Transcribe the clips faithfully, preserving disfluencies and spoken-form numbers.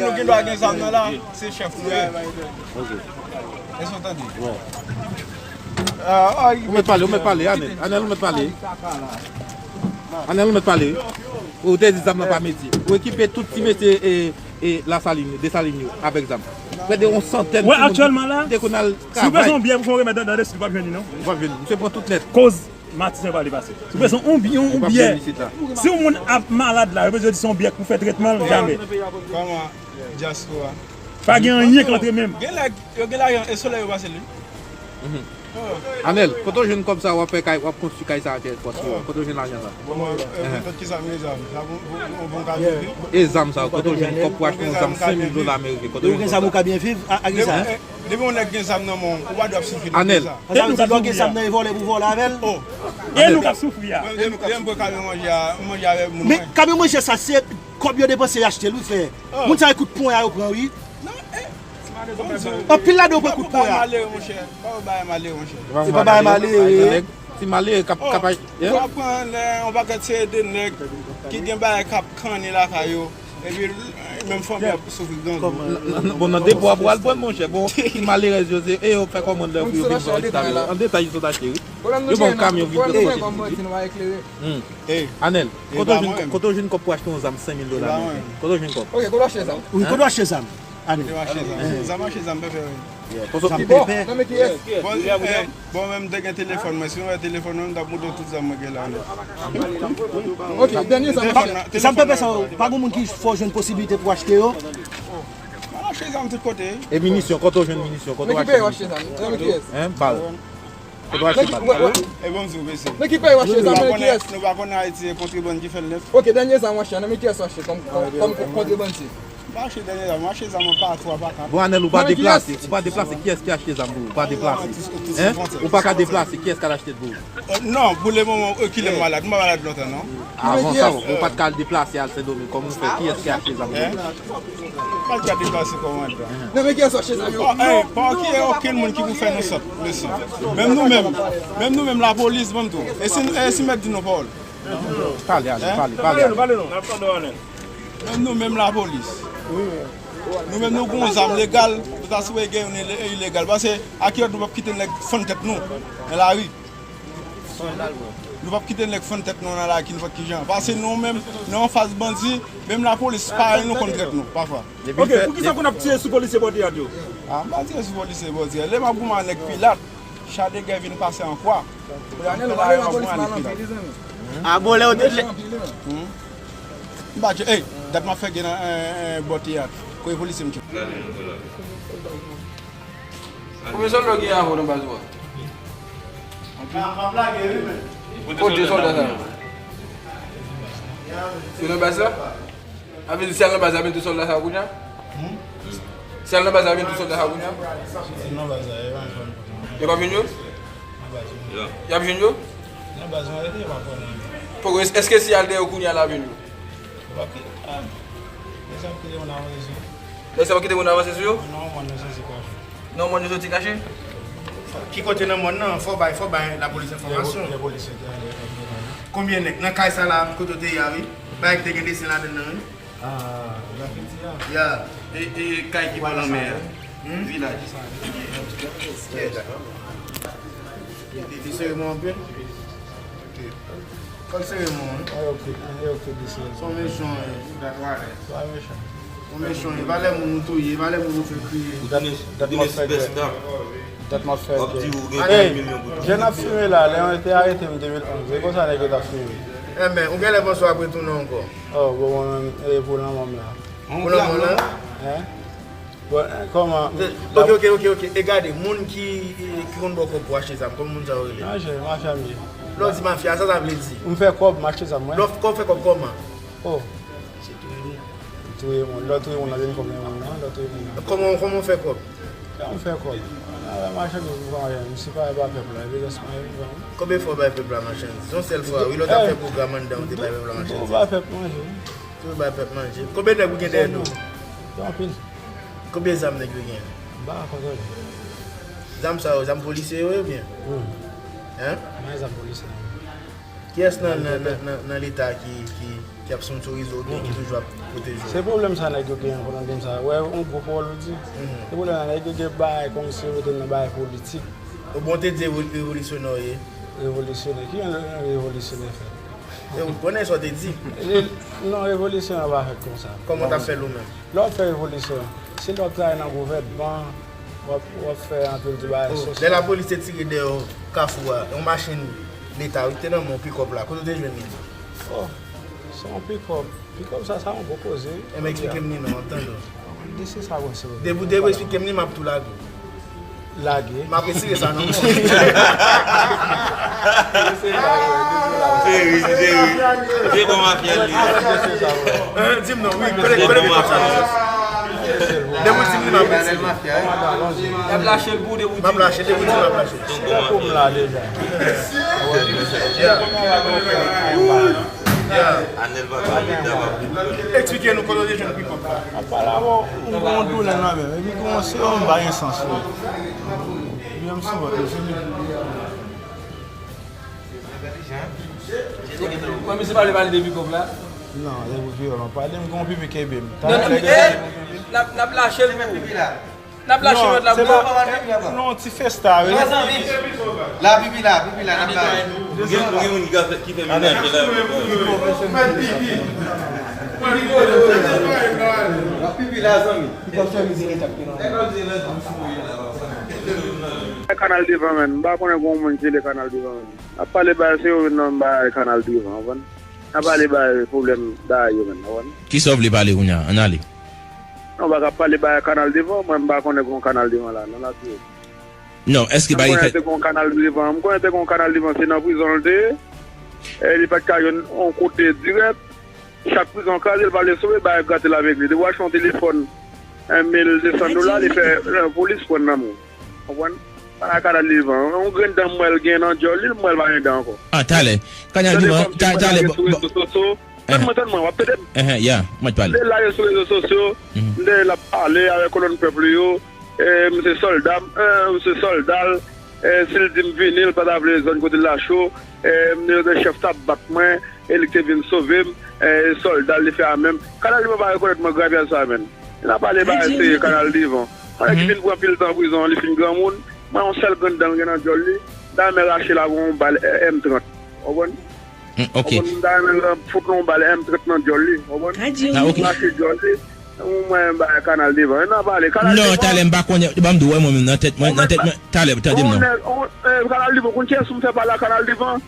Nou gen dwa gen zam nan la, se chèf nou ye. Ok. Èske w tande? Ou mèt pale, ou mèt pale, Anèl. Anèl, ou mèt pale. Anèl, ou mèt pale. Ou te di zam nan pa metye. Ou ekipe tout ti mesye e, e Lasalin, Desalin yo avèk zam. Prè de yon santèn timoun ki te konn al travay. Wè, aktyèlman la, si w bezwen yon byè pou fè yon remèd nan, nan lespri, w p ap jwenn li, non. W p ap jwenn li. Misye pran tout nèt. Koz Matisyen pa vle pase. Si w bezwen yon, yon, yon byè, si yon moun ap malad la, yo bezwen di se yon byè pou fè tretman l, jamè. Kòman? Dyaspora. Pa gen anyen k antre menm. Gen nèg, yo gen lajan, e solèy yo pase li. Anèl, kote w jwenn kòb sa w ap fè kay, w ap konstwi kay sa a kè fòs yo? Kote w jwenn lajan sa? Bon, e, e, nenpòt ki sa, men zam. Sa bon, bon, bon, bon, ka viv. E zam sa, kote w jwenn kòb pou achte yon zam senk mil dola ameriken? Kote w jwenn kòb sa? Depi yon nèg gen zam nan men w, ou pa dwe ap soufri nan peyi sa. Anèl. Sa vle di lè w gen zam nan e vòlè pou vòlè avè l? E nou k ap soufri a. Mwen, mwen, mwen pran kamyon manje a, manje avè moun mwen. Men kamyon manje sa se kòb yo depanse yo achte l wi frè. Moun sa yo kout pwen a yo pran wi. Anpil ladan yo pran kout pwen a. Pa yo bay malere, monchè. Pa yo bay malere, monchè. Se pa bay malere. Ti malere k ap, k ap, w ap pran yon pakèt seri de nèg ki gen bagay k ap kannen lakay yo. Epi menm fanmi ap soufri grangou. Bon, nan depo a pou al pran, monchè. Bon, ti malerèz yo, se e yo fè kòmann lè pou yo vin pran ti tab yo. An detay, yo sot achte, wi. Yo ban w kamyon vin transpòte. Anèl, kote w jwenn, kote w jwenn kòb pou achte yon zam senk mil dola ameriken? Kote w jwenn kòb? Ok, kote w achte zam? Wi, kote w achte zam? Anèl. Zam achte zam, zam achte zam, pèpè, wi. Zam pèpè. Bon, bon, menm te gen telefòn mwen, si w wè telefòn mwen, m t ap montre w tout zam mwen gen la, nèt. Ok, dènye zam. Zam pèpè sa yo, pa gen moun ki fè w jwenn posiblite pou w achte yo? M al achte zam tout kote. E minisyon, kote w jwenn minisyon? Kote w achte minisyon? Nan men ki peyi w achte zam? Nan men kiyès? Hein, bal. Kote w achte bal? E bon, di w, mesye. Nan ki peyi w achte zam? Nan men kiyès? Nou pa konn Ayiti, e kontrebann ki fè l nèt. Ok, dènye zam w achte, nan men kiyès w achte kòm, kòm, kòm kontrebann? M pa achte dènye zam, m achte zam an pa twa, pa kat. Bon, Anèl, ou pa deplase, ou pa deplase, kiyès ki achte zam pou ou? Ou pa deplase. Hein? Ou pa ka deplase, kiyès k al achte l pou ou? Non, pou le moman, e, kilè m malad, m pa malad lontan, non. Avan sa, ou pa t ka al deplase al Sendomeng, kòman w fè? Kiyès ki achte zam pou ou? M pa t ka deplase kòman? Nan men kiyès w achte zam yo? Pa gen okenn moun ki pou fè nou sòt, mesye. Menm nou menm, menm nou menm lapolis, ban m di w. E si, e si mèt di nou pawòl? Pale, Anèl, pale, pale, Anèl. Menm nou menm lapolis. Nou menm nou gon zam legal, nou ta sipoze gen youn ile-, ilegal. Paske a kilòt nou p ap kite nèg fann tèt nou nan lari. Nou p ap kite nèg fann tèt nou nan lari ki nenpòt ki jan. Paske nou menm, nou anfas bandi, menm lapolis pa nou konn trèt nou, pafwa. Ok, poukisa konn ap tire sou polisye Pòteyad yo? A, m pa tire sou polisye Pòteyad. Lè m ap goumen ak nèg Pilat, Chadegè vin pase an kwa. Pou y al fè bagay yo ap pran li pi la. A bon, lè yo te, lè M pa tcheke, ey, dat m ap fè gen nan, eh, eh, bò teyat. Kote polisye m tcheke. Konbyen sòlda w gen avè w nan baz ou a? Kote sòlda sa yo? Yo nan baz la? Sa vle di si y al nan baz la, y ap jwenn tout sòlda sa yo kounye a? Hmm? Si y al nan baz la, y ap jwenn tout sòlda sa yo kounye a? Si nan baz la, yo pa jwenn. Yo p ap jwenn yo? Nan baz la. Y ap jwenn yo? Nan baz la, yo pa konnen. Poko, èske si y al dèyè yo kounye a la, y ap jwenn yo? Yo p ap kite, ah, yo p ap kite moun avan sou yo. Yo p ap kite moun avanse sou yo? Non, mòn yo soti kache. Non, mòn yo soti kache? Ki kote nan mòn nan? Fò bay, fò bay lapolis enfòmasyon. Lè polisye te ale, konbyen nèg? Nan kay sa la, kote w te ye a, wi. Bagay ki te gen desen ladann nan, wi. Ah, grafiti a. Ya, e, e kay ki bò lanmè a. Hmm? Vilaj. Li, li sere mwen anpil. Ok. Kòl sere mwen, wi. Ay, ok, ay, ok, desi. Son mechan, wi. Twa mechan. Son mechan, e valè moun ou touye, e valè moun ou fè kriye. Dat, dat m ap fè gè. Dat m ap fè gè. Ey, jèn ap fimen la, lè yo te arete m de mil onz, e konsa nèg yo t ap fimen. Enben, ou genlè panse w ap retounen ankò. Oh, bon, mwen menm, e pou lanmò m la. Pou lanmò la? Hein? Bon, eh, kòman? Ok, ok, ok, ok. E gade, moun ki, ki konn ba w kòb pou achte zam, kòman moun sa yo rele? Mache, mache a m ye. Lè w di mafya, sa sa vle di? M fè kòb, m achte zam, wi. Lè w fè kòb, fè kòb kòman? Oh. Se touye moun. M touye moun. Lè w touye moun, w ap jwenn kòb nan men moun nan, lè w touye moun nan. Kòman, kòman w fè kòb? Kòman m fè kòb? Mwen avè machandiz m pran, m sipare ba pèp la, epi lòs mwen vin pran. Konbyen fwa w bay pèp la machandiz? Yon sèl fwa, wi, lè w t ap fè pwogram anndan, ou te bay pèp la machandiz? Ba pèp manje. Toujou bay pèp manje. Konbyen nèg ou gen dèyè do? Gen anpil. Konbyen zam nèg yo gen? M pa ka kontwole. Zam sa yo, zam polisye yo ye oubyen? Wi. Hein? M pa gen zam polisye. Kiyès nan, nan, nan, nan, nan Leta ki, ki, ki ap sponsorize w oubyen ki toujou ap pwoteje w? Se pwoblèm sa nèg yo genyen, pou nan game sa. Wè, yon gwo pawòl ou di. Se pwoblèm sa nèg yo gen bagay kòmsi yo mete nan bagay politik. Ou bon te di revo-, revolisyonè w ye? Revolisyonè? Ki yon revolisyonè fè? E ou konnen sa w te di. Non, revolisyonè pa fèt konsa. Kòman w t ap fè l ou menm? Lè w ap fè revolisyon, se lè w ap travay nan gouvènman, w ap, w ap fè anpil ti bagay sosyal. Lè lapolis te tire dèyè kafou a, yon machin Leta wi ki te nan men w, pikòp la, kote w te jwenn li? Oh, se yon pikòp. Pikòp sa, sa yon gwo koze wi. Enben, eksplike m li non, m ap tande w. Di se sa konsa. Depi w, depi w eksplike m li, m ap tou lage w. Lage. M ap retire sa nan men w. Se ri, se ri. Se bon mafya li. Hein, di m non, wi, kote, kote pikòp sa ye? Depi w di m li, m ap retire. Y ap lache l pou ou depi w di m. M ap lache, depi w di m, m ap lache. Se pou m la deja. Yeah. Anèl pa pale, ta pa pou. Eksplike nou kote w te jwenn pikòp la. Apa la, bon, m gen yon doulè nan men m. Epi kòmanse, m pa gen sans, wi. Epi m sou vant, m fini. Mwen, misye pa vle pale de pikòp la? Non, se pou vyolan. Pale, m gen yon pipi kenbe m. Non, non, eh, n ap, n ap lache l pou ou. N ap lache lòt la pou yo. Non, ti festa, wi. La pipi la, pipi la, n ap la. Gen, gen moun ki ka fè, ki fè menaj la. Pipi la, zanmi. Kanal Devan, menn. M pa konnen gon moun ki rele Kanal Devan, menn. N ap pale bagay serye, non, bagay Kanal Devan, konprann? N ap pale bagay pwoblèm bagay yo, menn, konprann? Kisa w vle pale kounye a? Ann ale. Non, w pa ka pale bagay Kanal Devan, mwen m pa konnen gon Kanal Devan la, non, la tou. Non, èske bagay. M konnen te gon Kanal Devan, m konnen te gon Kanal Devan, se nan prizon l te ye. E li pa t ka jwenn yon kote dirèk. Chak prizon kraze, l pa vle sove, bagay grate l avèk li. Depi w achte yon telefòn, yon mil de san dola, li fè, eh, polis pran nan men w. Konprann? Pa nan Kanal Devan. Yon grenn dan m wè l gen nan djòl li, m wè l pa gen dan ankò. Ah, talè. Kanal Devan, ta-, talè, bon, bon. Tann mwen, tann mwen, w ap tande m? Enhen, ya, mwen t pale. Lè l lage sou rezo sosyo, m tande l ap pale avèk kolonn pèp li yo, e, m se sòlda m, e, m se sòlda l, e, si l di m vini, l pa ta vle zòn kote l la cho, e, m te chèf t ap bat mwen, e li k te vin sove m, e, sòlda l, li fè a menm. Kanal Devan pa rekonèt mwen gravyèl sa, menn. N ap pale bagay serye, Kanal Devan. Pandan ki fin pran pil tan prizon, li fin granmoun, mwen yon sèl grenn dan l gen nan djòl li, m ta renmen rache l ak yon bal M trant. Konprann? Mm, ok. Konprann, m ta renmen fout l yon bal M trant nan djòl li, konprann? Ah, ok. Rache djòl li. Mwen, m bay Kanal Devan. N ap pale. Kanal Devan. Non, talè, m pa konnen. Ban m di w, wè, mwen menm nan tèt mwen, nan tèt mwen. Talè, tande m non. On nèg, on, eh, Kanal Devan, konn kiyès m fè pale a Kanal Devan?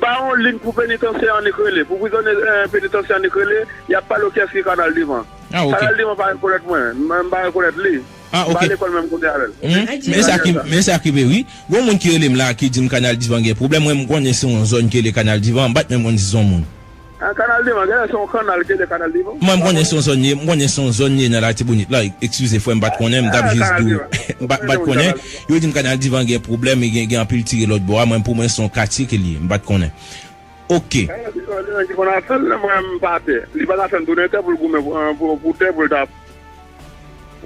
Ba yon link pou penitansye Annik rele, pou prizonye, eh, penitansye Annik rele, y ap pale w kiyès ki Kanal Devan. Ah, ok. Kanal Devan pa rekonèt mwen, mwen m pa rekonèt li. Ah, ok. M pa lekòl menm kote avè l. Hmm? Men sa ki, men sa ki vre, wi. Gon moun ki rele m la, ki di m Kanal Devan gen pwoblèm, mwen m konnen se yon zòn ki rele Kanal Devan, m pa t menm konn si se yon moun. Ah, Kanal Devan, genlè se yon kanal ki rele Kanal Devan. Mwen m konnen se yon zòn ye, m konnen se yon zòn ye nan Latibonit la. Eskize frè m, m pa t konnen, m t ap jis di w. M pa, m pa t konnen. Yo di m Kanal Divan gen pwoblèm, e gen, gen anpil tire lòt bò a. Mwen, pou mwen, se yon katye ke l ye. M pa t konnen. Ok. Kanal Divan, li menm ki konn afè l, mwen, m pa tè. Li pa t afè m tounen tè pou l goumen pou, pou, pou tè pou l ta.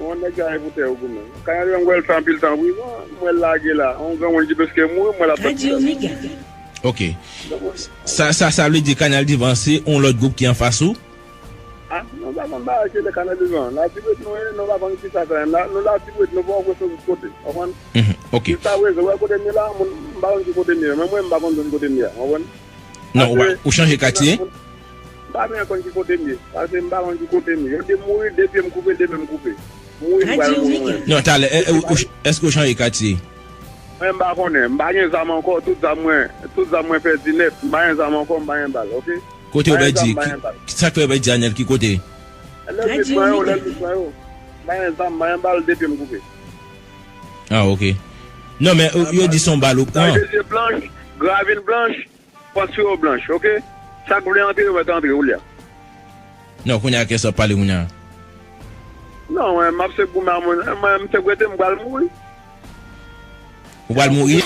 Yon nèg ki afè pou tè yo goumen. Kanal Divan, m wè l fè anpil tan prizon, m wè l lage la. Yon granmoun ki prèske mouri, m wè l ap bat. Ok. Sa, sa, sa vle di Kanal Divan se yon lòt gwoup ki anfas ou? Ah, nou pa konn bagay ki rele Kanal Divan. Latibonit nou ye, nou pa konn ki sa fè. Nou Latibonit, nou pa wè sou kote. Konprann? Mhm, ok. Jiska prezan, wè kote m ye la, moun, m pa konn ki kote m ye. Menm mwen, m pa konn zòn kote m ye a. Konprann? Non, ou pa, ou chanje katye? M pa byen konn ki kote m ye. Paske m pa konn ki kote m ye. Yo di m mouri, de pye m koupe, de men m koupe. Mouri, m pral mouri mwen. Non, talè, e, e, ou, ou, èske ou chanje katye? Mwen, m pa konnen. M pa gen zam ankò. Tout zam mwen, tout zam mwen pèdi nèt. M pa gen zam ankò, m pa gen bal, ok? Kote yo pèdi? Sa k fè yo pèdi Anèl? Ki kote? Lèl plis mwen yo, lèl plis mwen yo. M pa gen zam, m pa gen bal, de pye m koupe. Ah, ok. Non, men, yo di se yon bal ou pran. Sa vle di blanch, gravin blanch. Paske yo blanch, ok? Sa k vle antre, yo mèt antre, ou lè. Non, kounye a, kiyès w ap pale kounye a? Non, mwen, m ap se goumen a moun, mwen, m te gwete, m pral mouri. Ou pral mouri?